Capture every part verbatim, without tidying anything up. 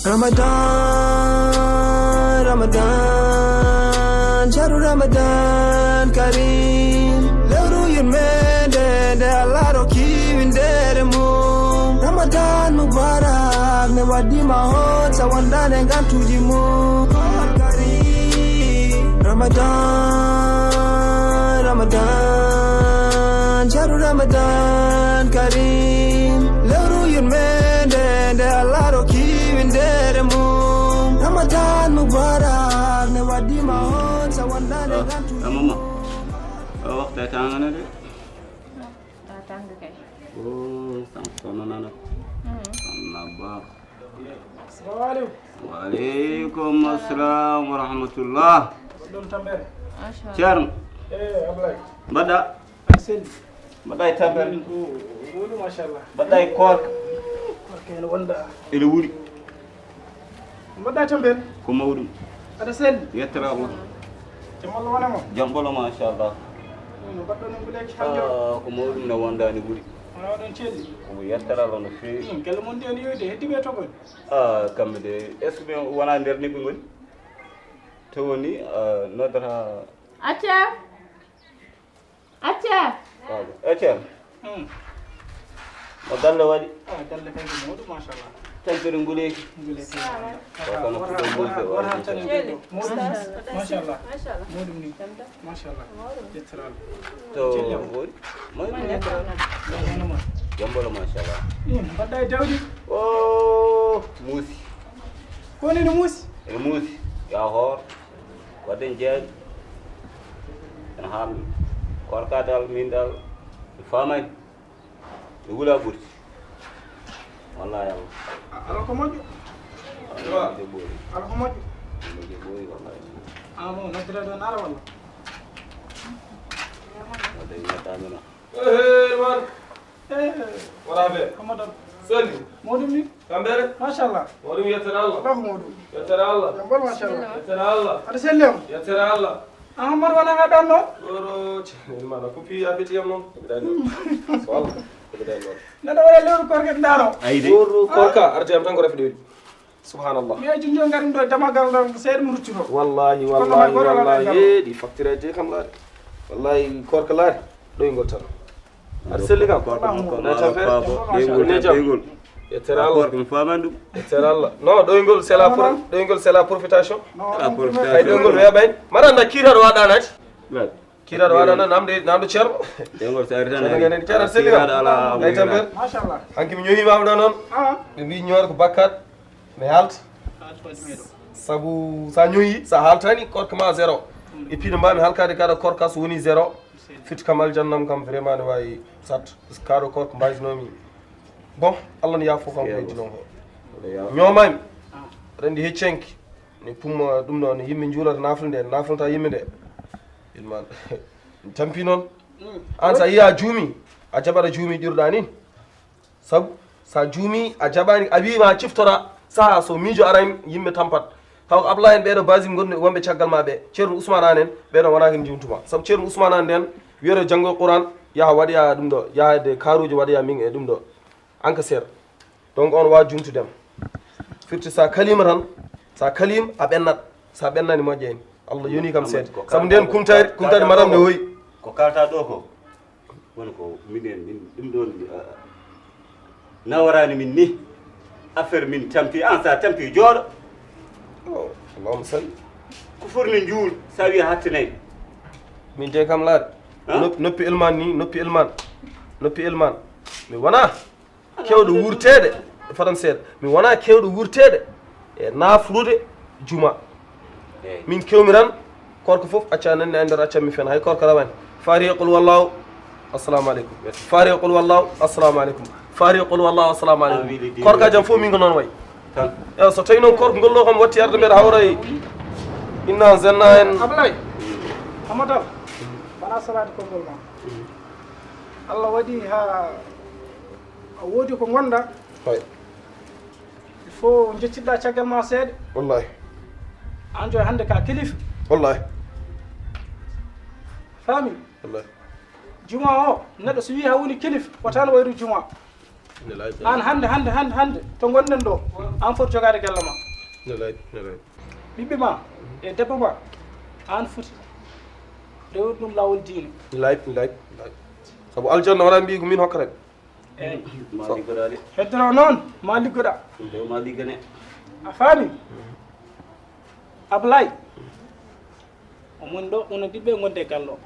Ramadan, Ramadan, shahru Ramadan Kareem. Lewru yurmeende nde Allah rokki winndere mum. Ramadan Mubarak, ne waɗi ma hon sa wondaane ngantuuji mum. Kareem. Ramadan, Ramadan, shahru Ramadan Kareem. Lewru yurmeende nde Allah rokki winndere mum. Ramadan Mubarak, ne waɗi ma hon sa wondaane ngantuuji mum. Ah, mama. O waxtu e tangana de. Daa tàng kay. Oh, sànq sonn na nag. Mhm. Sonn na baax. Salaamaaleykum. Waaleykum assalam wa rahmatullah. Ɗum tampere. Machallah. Ceerno. Eh, Ablaye. Mbaɗɗa? Aɗa selli. Mbaɗɗa e tampere? Ko woni, machallah. Mbaɗɗa e koorka? Koorka ene wonda. Ene wuuri. Mbaɗɗa tampere? Ko mawɗum. Aɗa selli? Yettere Allah. Jam Allah wona mo? Jam ɓolo, machallah. No mbaɗɗon e nguleeki hannde o? Ah, ko mawɗum ne wondaani ɓuri. Wona oɗon celli? Ko yettere Allah no feewi. Hmm, gelle mon ndi ene yoyde, heddi ɓe togol. Ah, kamɓe de, est-ce que ɓe wona nder ni ɓe ngoni? To woni, ah, noddata. Acca! Acca! Waaw, e Ceerno. Hmm. No galle waɗi? Ah, galle kay ko mawɗo, machallah. Tampere nguleeki. Nguleeki. Ko kono wara, fuɗɗo wara, wara, wara tan e ɗo. Mawɗum ni. Machallah. Machallah. Mawɗum ni. Machallah. Yettere Allah. To woni? Mawɗum yettere Allah. Jam ɓolo, machallah. Hmm, mbaɗɗa e dawdi? Oh, muusi. Ko woni no muusi? Ene muusi. Ya hoor. Waɗden jeeɗo. Ene haalmi. Koorka dal, min dal, mi faamani. Mi wula ɓurti. Wallahi Allah. A-, ala ko moƴƴo. Wallahi moƴƴo ɓooyi. Ala ko moƴƴo. Moƴƴo ɓooyi, wallahi. Ah, bon, noddira ɗo nara walla? Waɗde mi noddami noon. Ehe, man. Eh. Wona ɓe. Amadou. Selli. Mawɗum ni? Tampere? Machallah. Mawɗum yettere Allah. Allahu mawɗum. Yettere Allah. Jam ɓolo, machallah. Yettere Allah. Aɗa selli am? Yettere Allah. Amadou wona nga ɗon no? Ɗoro, mana ko fi a feti am noon. Ko ɓe ɗan noon. So Allah. Ko ɓe ɗan noon. Neɗɗo waɗa lewru koorka ndaaro. Ayde. Lewru koorka, arti am tan ko rafi ɗoyɗi. Subhanallah. Mi e junjo ngarin ɗo damagal ɗon seeɗa mo ruccuno. Wallahi, wallahi, wallahi. Eh, ɗi facture je kam laari. Wallahi, koorka laari. Ɗoyngol tan. Aɗa selli kam? Koorka makko, ɗoyngol tan, ɗoyngol. Yettere Allah. Koorka mi faman ɗum. Yettere Allah. Non, ɗoyngol, c'est la pro-, ɗoyngol, c'est la profitation. Ay, ɗoyngol weeɓani. Mbaɗa annda kiiraɗo waɗanati. Kiiraɗo waɗana namde, namde Ceerno. Ɗoyngol so ari tan. Ceerno, ngenen Ceerno, selli kam? Kiiraɗo ala. Ay, tampere. Machallah. Hanki mi ñowi maɓe ɗo noon. Ah. Ɓe mbi ñoore ko bakkat. Mi haalta. Sabu sa ñoyi, sa haaltani, koorka ma zéro. E piɗo mbami halkade kaɗa koorka so woni zéro. Fitu kam aljannam kam vraiment ne wawi sat. Parce que kaɗo koorka mbaysnomi. Bon, Allah ne yaafo kam ko heddi noon ko. Ñoomami. Rendi heccenki. Ne pumma ɗum ɗo, ne yimɓe njuulata naflude, naflata yimɓe nde. Ilman. Tampi noon. An sa yiya juumi, a jaɓata juumi ɗirɗa nin. Sabu sa juumi, a jaɓani, a wiima a ciftora saha so miijo aran yimɓe tampat. Taw ko Ablaye en ɓeɗo basi gonɓe wonɓe caggal ma ɓe, Ceerno Ousmane an en, ɓeɗo wona ken jumtuma. Sabu Ceerno Ousmane an nden, wiyeto janngo Qur'an, yaha waɗoya ɗum ɗo, yaha de karuji waɗoya min e ɗum ɗo. An ka seeɗa. Donc on wawa jumtudema. Firti sa kalima tan, sa kalim a ɓennat. Sa ɓennani moƴƴa en. Allah yoni kam seeɗa. Sabu nden kumtari, kumtari madame ne hoyi. Ko kalta ɗo ko. Woni ko minen, min ɗum ɗon, ah, nawarani min ni. Affaire min tampi, an sa tampi jooɗo. Oh, Allahumma salli. Ko foti no njuul, sa wiya hattinay. Min de kam laari. Nop-, noppi Elman ni, noppi Elman. Noppi Elman. Mi wona kewɗo wurteede, e fadan seeɗa. Mi wona kewɗo wurteede e naflude juma. Min kewmi tan, koorka fof acca nanni e nder, acca mi fen. Hay koorka rawani. Fatiha, qul wallahu, assalamu aleykum. Fatiha, qul wallahu, assalamu aleykum. Fatiha, qul wallahu, assalamu aleykum. Koorka jam fof min ko noon wayi. Ewa, so tawi noon koorka ngol ɗo kam watti arde mbeɗa hawra e inna zenna en. Ablaye, Amadou, wona salaade konngol ma. Allah waɗi ha a woodi ko ngonda. Hay. Il faut jecciɗɗa caggal ma seeɗa. Wallahi. An joy hannde ka kilifa. Wallahi. Faami? Wallahi. Juma o, neɗɗo so wi ha woni kilifa, wotano wayru juma. An hannde, hannde, hannde, hannde, to ngonɗen ɗo, an foti jogaade galle ma. Ɓiɓɓe ma e debbo ma, an foti rewde ɗum laawol diine. Lay, lay, lay. Sabu aljanna wona mbiyi ko min hokkata. Eyi. Ma liggoɗa de. Heddoro noon, ma liggoɗa. Ɗum ɗo ma liggane. A faami? Ablaye. Omon ɗo, onon ɓiɓɓe ngonde gallo.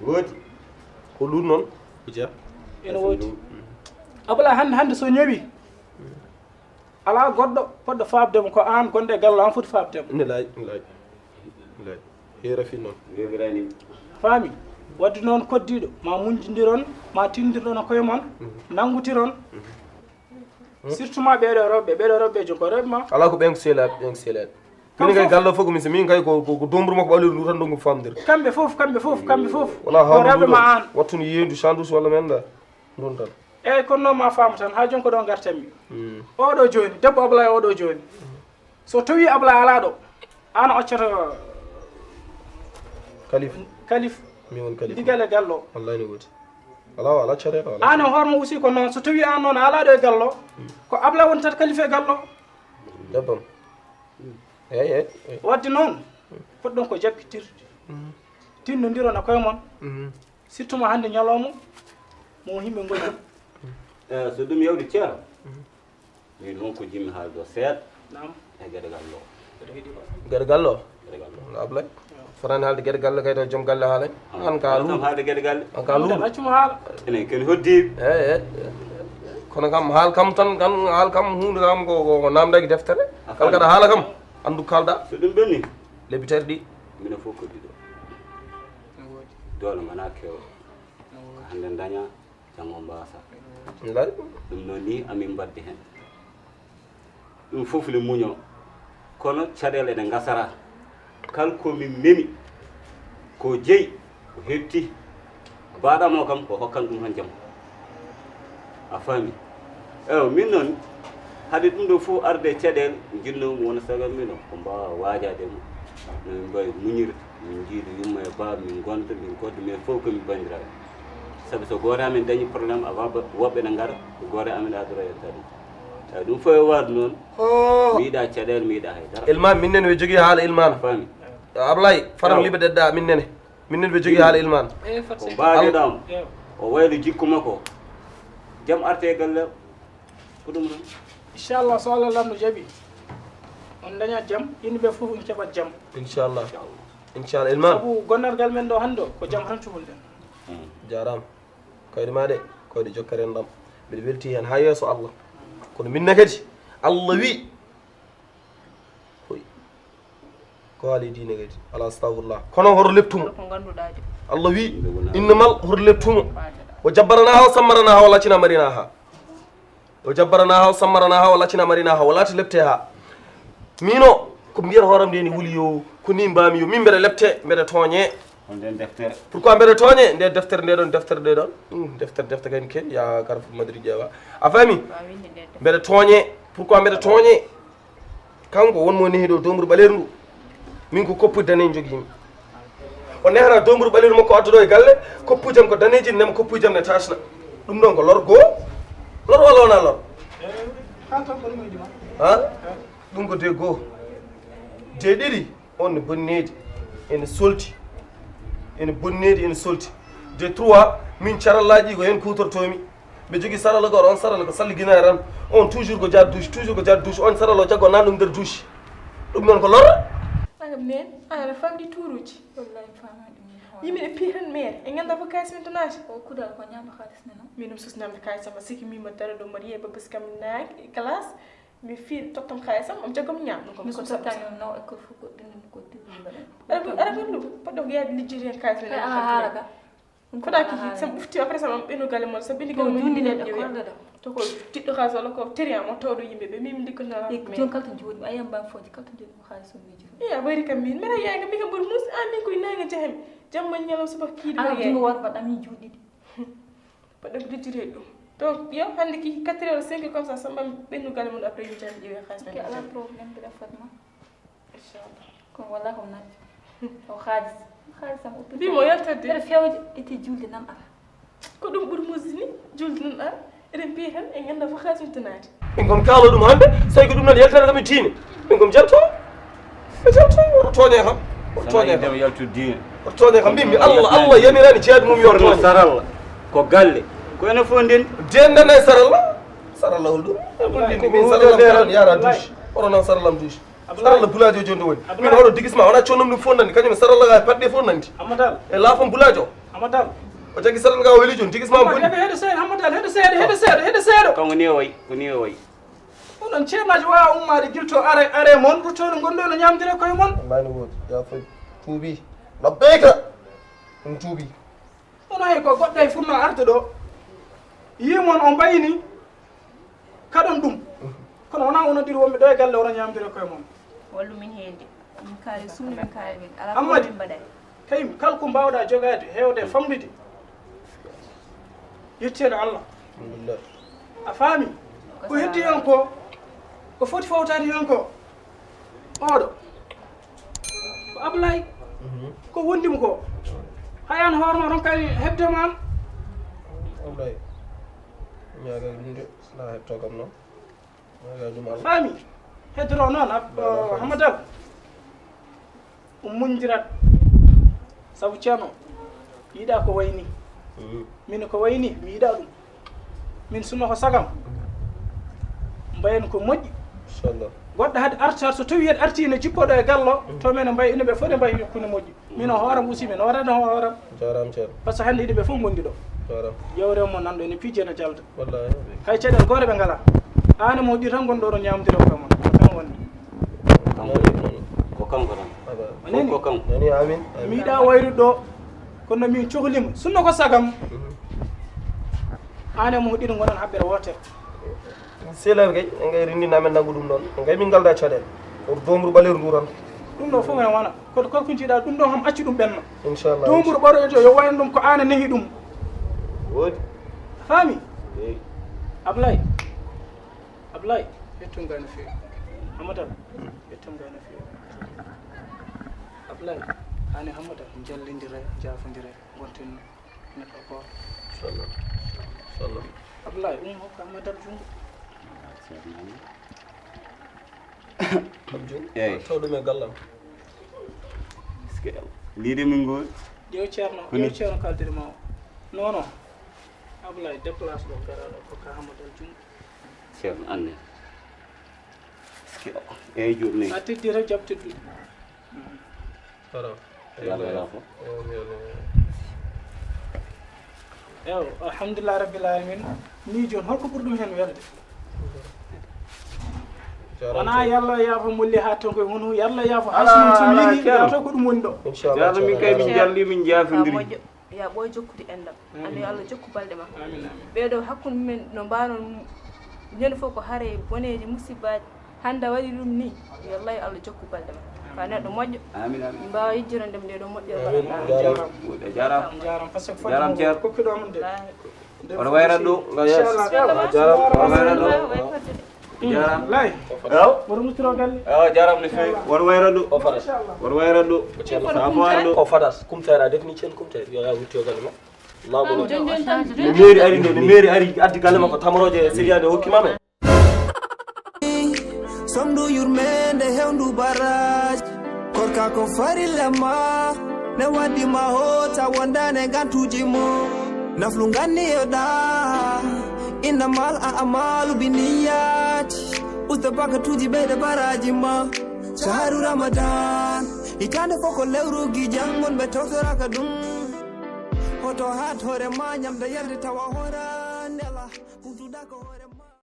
Woodi. Ko ɗum noon? Ko jeya. Ene woodi. Ablaye hannde, hannde so ñawi. Alaa goɗɗo poɗɗo faabde mo, ko aan gonɗo e gallo, aan foti faabde mo. Ne laaƴi, ne laaƴi, ne laaƴi. Heera fi noon. Weeɓiraani. Faami? Wadde noon koddiiɗo, ma muñjindiron, ma tindirɗon e koye mon, mhm, nanngotiron. Mhm. Surtout ma ɓeeɗo rewɓe, ɓeeɗo rewɓe jogo rewɓe ma. Alaa ko ɓen ko seelaaɓe, ɓen ko seelaaɓe. Kam minen kay fof. Gallo fof ko min, so min kay ko, ko, ko domburu makko ɓawliri ndu tan ndongu famdir. Kamɓe fof, kamɓe fof, kamɓe fof. Wala ko hawra rewɓe ma an. Wattu ni yeendu, sandwich walla men da. Ɗum tan. Eyyi, kono noon ma faamu tan, haa jooni ko ɗo ngartanmi. Mm. Oɗo jooni, debbo Ablaye oɗo jooni. So tawi Ablaye alaa ɗo, an occoto Kalif. Kalif. Mi won Kalif. Ndigal e gallo. Wallahi ne woodi. Alaa, alaa caɗeele, alaa. An e hoore ma aussi ko noon, so tawi an noon a alaa ɗo e gallo, ko Ablaye woni tan Kalif e gallo. Debbam. Eyyi, eyyi, eyyi. Wadde noon, poɗɗon ko jaɓɓitirde. Mm. Tinnondiron e koye mon. Mm. Surtout ma hannde ñalawma mo yimɓe ngoni. Eh, so ɗum yawti, Ceerno, min noon ko jimmi haalde o seeɗa. Naam. E geɗe galle o. Geɗe galle o? Geɗe galle o. Ablaye? Fotani haalde geɗe galle kay, taw joom galle haalay. Ah, an ka luuɗo. Haalde geɗe galle. An ka luuɗo. Accuma haala. Enen ken hoddiiɓe. Eyi, eyi. Kono kam haal kam tan, kan haal kam huunde kam ko, ko, ko namdaki deftere. Kala kaɗa haala kam, anndu kalɗa. So ɗum ɓenni. Lebbi tati ɗi. Minen fof ko ɗiɗo. Doole ngona keewa. Ko hannde daña, janngo mbaasa. Lay. Ɗum noon ni amin mbaɗde heen. Ɗum fof le muño. Kono caɗeele ɗe ngasara. Kala ko min memi, ko jeyi, ko heɓti. Baɗamo kam ko hokkan ɗum tan jam. A faami? Ewa, min noon, hade ɗum ɗo fof arde caɗeele, jinnoomi wona sagar min o, ko mbaawa waajaade mo. No min mbaawi muñirde, min njiida yumma e baaba, min ngonda, min kodda, min fof ko min banndiraaɓe. Sabu so gooto amin dañi problème, avant ba-, woɓɓe ne ngara, ko gooto amin adora e tadi. Eyi, ɗum fof e waɗde noon, mi yiɗa caɗeele, mi yiɗa hay dara. Ilman, min nene ɓe jogii haala Ilman. A faami? Ablaye, faram liɓe ɗeɗɗa, min nene. Min nene ɓe jogii haala Ilman. Ko mbaajoɗa mo. O waylo jikku makko. Jam arte e galle. Ko ɗum noon. Inchallah, so Allah lamɗo jaɓi, on dañat jam, yimɓe ɓe fof on keɓat jam. Inchallah. Inchallah, Ilman. Sabu gonnargal men ɗo hannde o, ko jam tan cuɓulɗen. Jaaraama. Kayɗe ma ɗe, ko ɗe jokkere enɗam. Mbiɗa welti heen haa yeeso Allah. Kono min ne kadi, Allah wi. Hoy. Ko haali diine kadi. Ala astagfirullah. Kono hoto leptumo. Ko ngannduɗaa de. Allah wi, innamal hoto leptumo. O jabbarana ha, o sammarana ha, o laccina marina ha. O jabbarana ha, o sammarana ha, o laccina marina ha, o laati lepte ha. Mino, ko mbiyata hooram nde ni wuli yo, ko ni mbami yo, min mbeɗa lepte, mbeɗa tooñe. On nden deftere. Pourquoi mbeɗa tooñe? Nde deftere nde ɗon, deftere nde ɗon. Hmm, deftere, deftere kadi ke, ya Carrefour Madrid ƴeewa. A faami? Mbeɗa tooñe. Pourquoi mbeɗa tooñe? Kanko won mo nehi ɗo domru ɓaleeru ndu. Min ko koppu daneeji jogiimi. O nehana domru ɓaleeru makko adduɗo e galle, koppu jam ko daneeji, nema koppu jam ne taasna. Ɗum ɗon ko lor goo? Lor walla wona lor? Ha? Ɗum ko de goo. De ɗiɗi, on ne bonneedi, ene solti. Ene bonneedi, ene solti. De trois, min carallaaji ko heen kuutortoomi. Ɓe jogii sarala goɗɗo, on sarala ko salli ginaare tan. On toujours ko jaar douche, toujours ko jaar douche. On sarala o jaggo nan ɗum nder douche. Ɗum noon ko lor. Aga men, aɗa famɗi tuuruuji. Wallahi mi faamaani ɗum min hoore. Yimɓe ɗe piya tan mere. En nganndaa fof kaalis min to naati. O kuuɗal ko ñaamde kaalis ne noon. Min ɗum sos ñaamde kaalis am, a sikki min mbaɗa dara ɗo mbaɗa yeeɓa parce que kam naaki classe. Mi fii tottam kaalis am, omo jagga mi ñaam. Ɗum ko mi ko sottaani noon, no école fof ko ɗum ko ɗum mbaɗa. Aɗa ko, aɗa ko ɗum. Poɗɗo ko yaade lijjiti heen kaalis men. Kay ala haala ka. Koɗa kiki, sam ɓufti après sam ɓennu galle mon, sam ɓennu galle mon. Jundi nen ƴeewe. École de. To ko tiɗɗo xaalis walla ko teriya mo tawɗo yimɓe ɓe, min ndikko na. E jon kala to jooɗi, a yamba fooje kala to jooɗi mo xaalis on weji. E a wari kam min, mera yaga mi kam bur mus, a min ko inanga jahem. Jamma ñalo suba kiiɗo. Ala jungo war baɗa mi juuɗi. Baɗa ko lijjire ɗum. Donc yo hande ki quatre heures, cinq heures comme ça, samba ɓennu galle mon après yo jam ƴeewe xaalis. Ke ala problème de la Fatma. Inchallah. Kono wala ko natti. O xaalis. Xaalis am o. Mbi mo yaltade. Mbeɗa fewde ete julde nan ara. Ko ɗum ɓuri musde ni, julde nan ara. Eɗen mbiya tan en nganndaa fof haa so ittanaade. Min kon kaalo ɗum hannde, so tawi ko ɗum noon yaltata kam e diine. Min kon jalto. Ɓe jalto, oto tooñe kam. Oto tooñe kam. Yaltu diine. Oto tooñe kam. Mbimi Allah, Allah yamirani jeyaɗo mum yo tooñe. Saralla. Ko galle. Ko ene fof nden. Nden nana e saralla. Saralla hol ɗum? Ko min saralla kam yara duusi. Oto nan saralla am duusi. Saralla bulaajo joni ɗo woni. Min oɗo digisma, wona connum ɗum fof nandi. Kañum e saralla ga e paɗɗe fof nandi. Amadal. E laafam bulaajo. Amadal. O jaggi saralla ga o weli joni, digisma am boni. Heɗo seeɗa, Amadal, heɗo seeɗa, heɗo seeɗa, heɗo seeɗa. Kanko ni o wayi, ko ni o wayi. Onon ceernaaji waawa ummaade gilto are, are mon, ruttoɗo ngonɗo no ñaamdire koye mon. Wallahi no woodi. Ya fay tuubi. Labbayka. Ɗum tuubi. Onon hay ko goɗɗo e furno arde ɗo. Yii mon o mbayni. Kaɗon ɗum. Kono wonaa onon ɗiɗo wonɓe ɗo e galle oɗon ñaamdire koye mon. Wallu min heen de. Min kaali sumni min kaali min. Alaa ko Ammadi. Min mbaɗay. Kayim, kala ko mbaawɗaa jogaade, heewde, famɗude. Yetteede Allah. Alhamdulillah. A faami? Ko heddi heen ko, ko foti fawtaade heen ko, oɗo, ko Ablaye, ko wondimo ko. Hay an hoore ma, ronka heɓde ma. Ablaye, ñaagay ɗum de, so na heɓto kam noon. Faami? Heddoro noon, Hamadal. O muñdirat. Sabu ceerno yiɗa ko wayni. Min ko wayni, mi yiɗa ɗum. Min sunna ko sagam. Mbayen ko moƴƴi. Inchallah. Goɗɗo hade arta, so tawi hade arti ne jippoɗo e gallo, to men mbaye ina ɓe fof ɗe mbaye ko ne moƴƴi. Min o hooram aussi, min o waɗano hooram. Jaaraama ceerno. Par ce que hannde iɗi ɓe fof ngondi ɗo. Jaaraama. Jawre mo nanɗo ene piiji ene jalda. Wallahi. Hay caɗeele gooto ɓe ngalaa. Aan e mo ɗi tan ngonɗo ɗo ñaamdira ko mon. Tan woni. Kanko. Ko kanko tan. Aba. O nani? Ko kanko. Nani, amin. Amin. Mi yiɗa wayrude ɗo. Kono min cohlima. Sunna ko sagam. Mhm. Aan e mo ɗiɗo ngoɗon haɓɓere wootere. Seeɗa kay, en kay rinndina amen nanngu ɗum ɗoon. En kay min ngaldaa caɗeele. Ko doomburu ɓaleeru ndu tan. Ɗum ɗo fof en wona. Koto kala ko njiɗa ɗum ɗo kam accu ɗum ɓenna. Inchallah. Doomburu ɓaroyo to yo wayno ɗum ko aan a nehi ɗum. Woodi. A faami? Eey. Ablaye. Ablaye, hettum ga no feewi. Hamadal, hettum ga no feewi. Ablaye, aan e Hamadal, njallindire, njaafondire, ngonten neɗɗo gooto. Inchallah. Inchallah. Ablaye, um hokka Hamadal junngo. Abdou, eey. Taw ɗum e gallam. Est-ce que lii de min ngoodi? Ƴeew ceerno, ƴeew ceerno kaldiri ma o. Non, non. Ablaye, déplace ɗo, gara ɗo, kokka Hamadal junngo. Ceerno, anne. Est-ce que, eey, juuɗe nayi. A teddi tan, jaɓ teddude. Voilà. Yalla yaafo. Ew, alhamdulillah rabbil alamin. Ni jooni, holko ɓuri ɗum heen welde? Wona yalla yaafo molli haa ton koye hunu, yalla yaafo haa sumun sum yiɗi, yaafo ko ɗum woni ɗo. Inchallah. Ceerno, min kay min jalli, min jaafondiri. Ka moƴƴo, ya ɓooy jokkude enɗam. Amin. Yo Allah jokku balɗe ma. Amin, amin. Ɓeeɗo hakkunde men no mbanon ñande fof ko hare boneeji, musibbaaji. Hannde a waɗi ɗum ni, yo Allah, yo Allah jokku balɗe ma. Ka neɗɗo moƴƴo. Amin, amin. Min mbaawa yejjirande mo nde ɗo moƴƴere. Amin. Jaaraama. Jaaraama. Jaaraama. Jaaraama, parce que jaaraama, ceerno. Kokkuɗo mon de. Wallaahi. Oɗo wayra ɗo, inchallah. Jaaraama. Oɗo wayra ɗo. Jaaraama. Lay. Aw? Woto mustiro galle. Aw, jaaraama no feewi. Woto wayra ɗo. O fadat. Inchallah. Woto wayra ɗo. Ceerno Safo ar ɗo. O fadat. Kumtayra, defni ceen kumtayra. Yo yaa wuttiyo galle ma. Laamu no. Jon, jon, jon, jon. No meeri ari nde, no meeri ari addi galle makko tamorooje siriyaade hokki ma men. Somdu yurmeende hewndu baraaji. Korka ko farilla ma. Ne waddi ma hoota wondane gantuji mo. Naflu ganni yoɗa. Innamal a'malu binniyati. Usta bakatuji ɓeyde baraaji ma. Shahru Ramadan. Hitaande fof ko lewru gijan mon ɓe tawtoraka ɗum. Hoto haat hoore ma ñamde yarde tawa hoora.